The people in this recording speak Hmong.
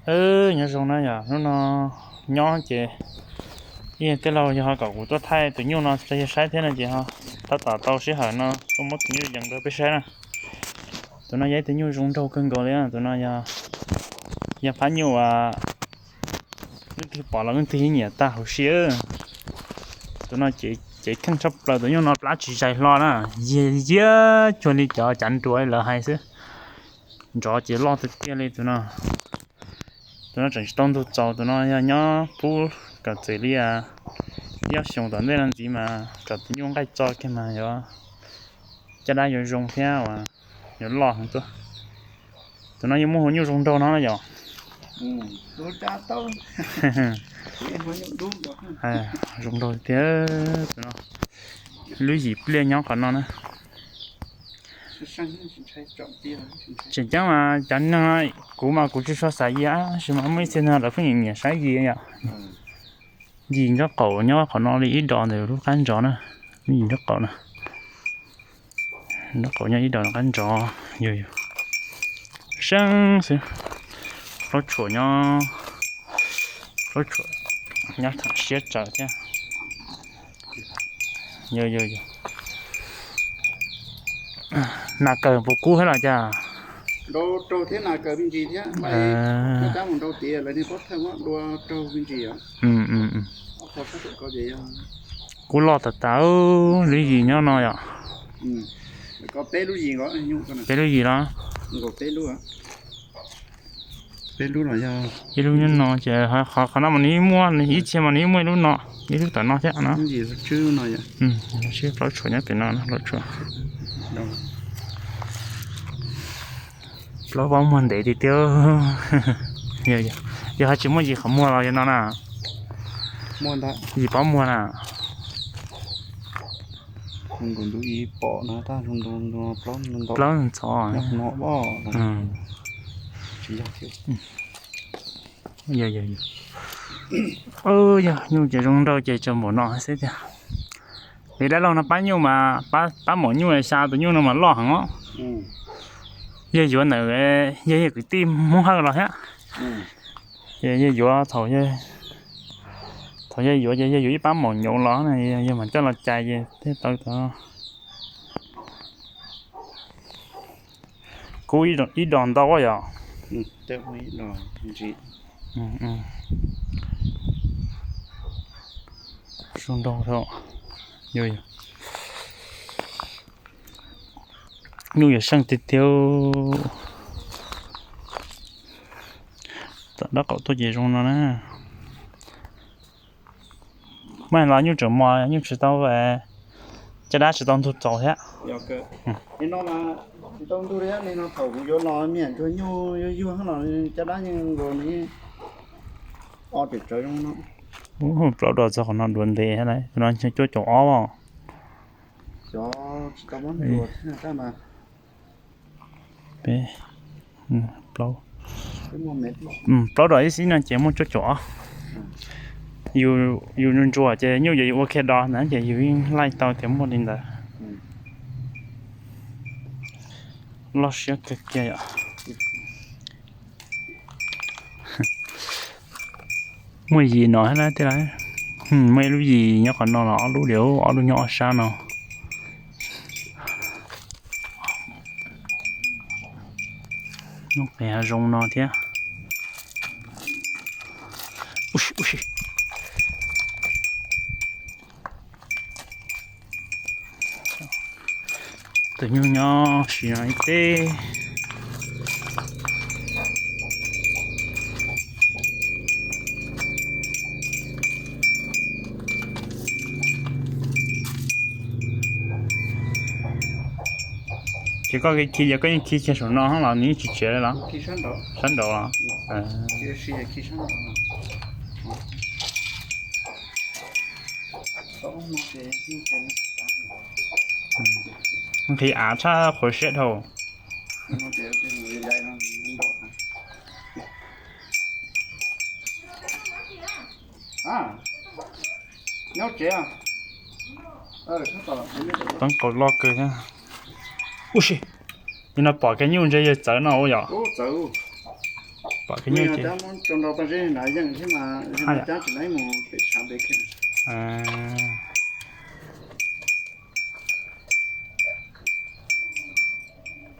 Nyob zoo na yom, hnub no nyob ces ib tij laug yog ho kom kuv tuaj thaij tus nyuj no rau yawg saib thiab no ces ho tab tom tau sij hawm no tuaj muab tus nyuj yees rau peb saib na. Tus no yog ib tug nyuj zoo nraug kawg nkaus li, tus no yog phab nyuj uas leej twg pom los leej twg yeej nyiam tag huv si. Tus no cev kheej tshaj plaws, tus nyuj no plab tsis zais hlo na, yiag yiag cuag li cov cav nruas lawv hais xwb. Nrov ces loj tiag tiag li tus no. Tus no tseem tsis tau ntug txaus, tus no yog nyob pub kom txwm li ib ob xyoos tom ntej no ntxiv mas kom tus nyuj nqaij txo kiag mas yuav caj dab yuav zoo thiab uas yuav loj heev tuaj. Tus no yeej muaj hu nyuj zoo nraug no na yom. Zoo nraug tiag tus no. Lub yim pliaj nyob qhov no na. Tseem ceeb mas cov neeg, kuv mas kuv tsis tshua xav yim tab sis mas muaj ib txhia neeg lawv pheej nyiam nyiam saib yim yom. Yim nraub qaum nyob qhov no li ib dos ntawm lub qab ntsov na, lub yim nraub qaum na. Nraub qaum nyob ib dos qab ntsov, yog yog seeb xwb. Plaub tshuam nyob, plaub tshuam nyob tham siab tsaws thiab. Yog yog yog. Nas kawg puas kub thiab los cas? Nrau raug thiab nas kawg me ntsis thiab, cab mus nrau tiav lawv niag pob thawj muab dua raug me ntsis os. Kub loj tas tas, lub yim nyob no yom. Peb lub yim los? Peb lub los yog ib lub nyob no ces qhov no mas nws muaj, ib txhia mas nws muaj ib lub no, ib lub tom no thiab no. Plaub tshuam nyob pem no, plaub tshuam. Plaub pob muag ntev tiag tiag. Yog ho tsis muaj yim qhov muag los yog no na. Yim pob muag na. Plaub ntxhov. Yog nyuj ces zoo nraug ces tsuas npaum no xwb tiag. Vim dab laug no pab nyuj mas, pab maum nyuj xya tus nyuj no mas loj heev os. Yog yuav ntawm, yog yog kwv tij Hmoob Hawj los thiab. Ces yog yuav thaum, thaum yog yuav ces yog yuav ib pab maum nyuj los, yog mam coj los cais ces thiaj tau tau. Kub ib dos ntau yom. Zoo nraug. Nyuj yuav seej tiag tiag. Tom dab qaum tuaj ces zoo no na. Mas los nyuj tseem mos, nyuj tsis tau, caj dab tsis tau ntug txaus thiab. Tsis tau ntug thiab, thaum kuv yuav los niam ntsuag nyuj yuag yuag los caj dab yeej nkaus li ob pem tsawv zoo no. Plaub dos txog qhov no duav ntev thiab lauj, no cuaj caum ob os. Peb, plaub, plaub dos ib xib no ces muaj cuaj caum ob. Yus ntsuas ces nyuj yuav ua kiag do ntawd ces yus yeej laij tau tias muaj li ntawd. Loj siab kawg kiag yom. Muaj yim no thiab na, muaj ib lub yim nyob qhov no los ob lub li, ob lub nyob ob sab no. Nyob pem hav zoov no thiab. Tus nyuj nyob si no ib teb. Ces koj khi, yog koj yeej khi kiag saum no los nws yeej tsis tsev li los? Sab nraud los? Nqhis av tshaj qhuav siab dhau. Teeb qaum loj kawg thiab. Ub si, nim no pom kiag nyuj ntshe yog txawv no ua yom. Pom khib nyiab ces, a,